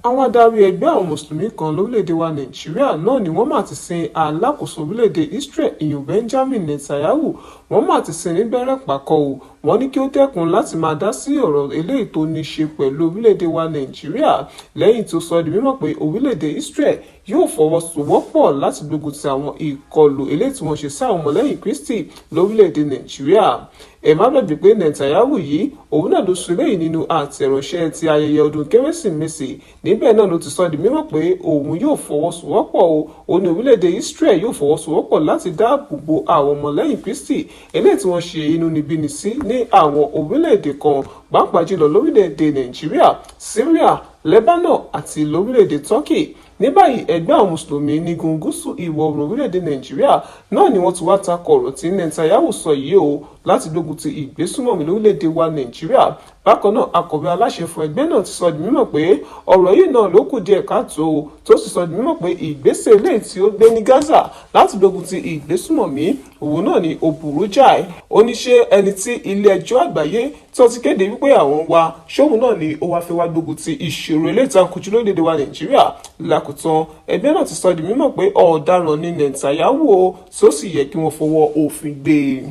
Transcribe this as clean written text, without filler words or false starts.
Àwọn adarí ẹgbẹ́ àwọn mùsùlùmí kan lórílẹ̀‐èdè wa Nàìjíríà náà ni wọ́n mà ti sin alákòóso orílẹ̀‐èdè Israel, ìyún Benjamin Netanyahu. Wọ́n mà ti sin nígbẹ́rẹ́ pàkọ́ o. Wọ́n ní kí ó dẹ́kun láti máa dá sí ọ̀rọ̀ eléyìí tó ní ṣe pẹ̀lú orílẹ̀‐èdè wa Nàìjíríà, lẹ́yìn tó sọ di mímọ̀ pé orílẹ̀‐èdè Israel yóò fọwọ́sowọ́pọ̀ láti gbógun ti àwọn ìkọlù eléyìí tí wọ́n ṣe sáwọn ọmọlẹ́yìn Kristi lórílẹ̀‐èdè Nàìjíríà. Ẹ má gbàgbé pé Netanyahu yìí, òun náà ló sọ eléyìí nínú àtẹ̀ránṣẹ́ ti ayẹyẹ ọdún Kérésìmesì. Níbẹ̀ náà ló ti sọ di mímọ̀ pé òun yóò fọwọ́sowọ́pọ̀ o, ó ní orílẹ̀-èdè Israel yóò fọwọ́sowọ́pọ̀ láti dáàbò bo àwọn ọmọlẹ́yìn Kristi eléyìí tí wọ́n ṣe inúnibíni sí ní àwọn orílẹ̀-èdè kan, pàápàá jùlọ lórílẹ̀-èdè Nàìjíríà, Syria, Lebanon àti lórílẹ̀-èdè Turkey. Ní báyìí, ẹgbẹ́ àwọn mùsùlùmí nígun gúúsù ìwọ̀ oòrùn orílẹ̀-èdè Nàìjíríà náà ni wọ́n ti wá takò ọ̀rọ̀ tí Netanyahu sọ yìí o láti gbógun ti ìgbésùnmọ̀mí lórílẹ̀-èdè wa Nàìjíríà. Bákan náà, akọ̀wé aláṣẹ fún ẹgbẹ́ náà ti sọ di mímọ̀ pé ọ̀rọ̀ yìí náà ló kù díẹ̀ káàtó, tó sì sọ di mímọ̀ pé ìgbésẹ̀ eléyìí tí ó gbé ní Gaza láti gbógun ti ìgbésùnmọ̀mí òun náà ni ó burú jáì. Ó ní ṣé ẹni tí ilé ẹjọ́ àgbáyé tó ti kéde wípé àwọn ń wá ṣóhun náà ni ó wá fẹ́ wá gbógun ti ìṣòro eléyìí tá à ń kojú lórílẹ̀-èdè wa Nàìjíríà? Lákòótán, ẹgbẹ́ náà ti sọ di mímọ̀ pé ọ̀daràn ni Netanyahu o, tó sì yẹ kí wọ́n fọwọ́ òfin gbé e.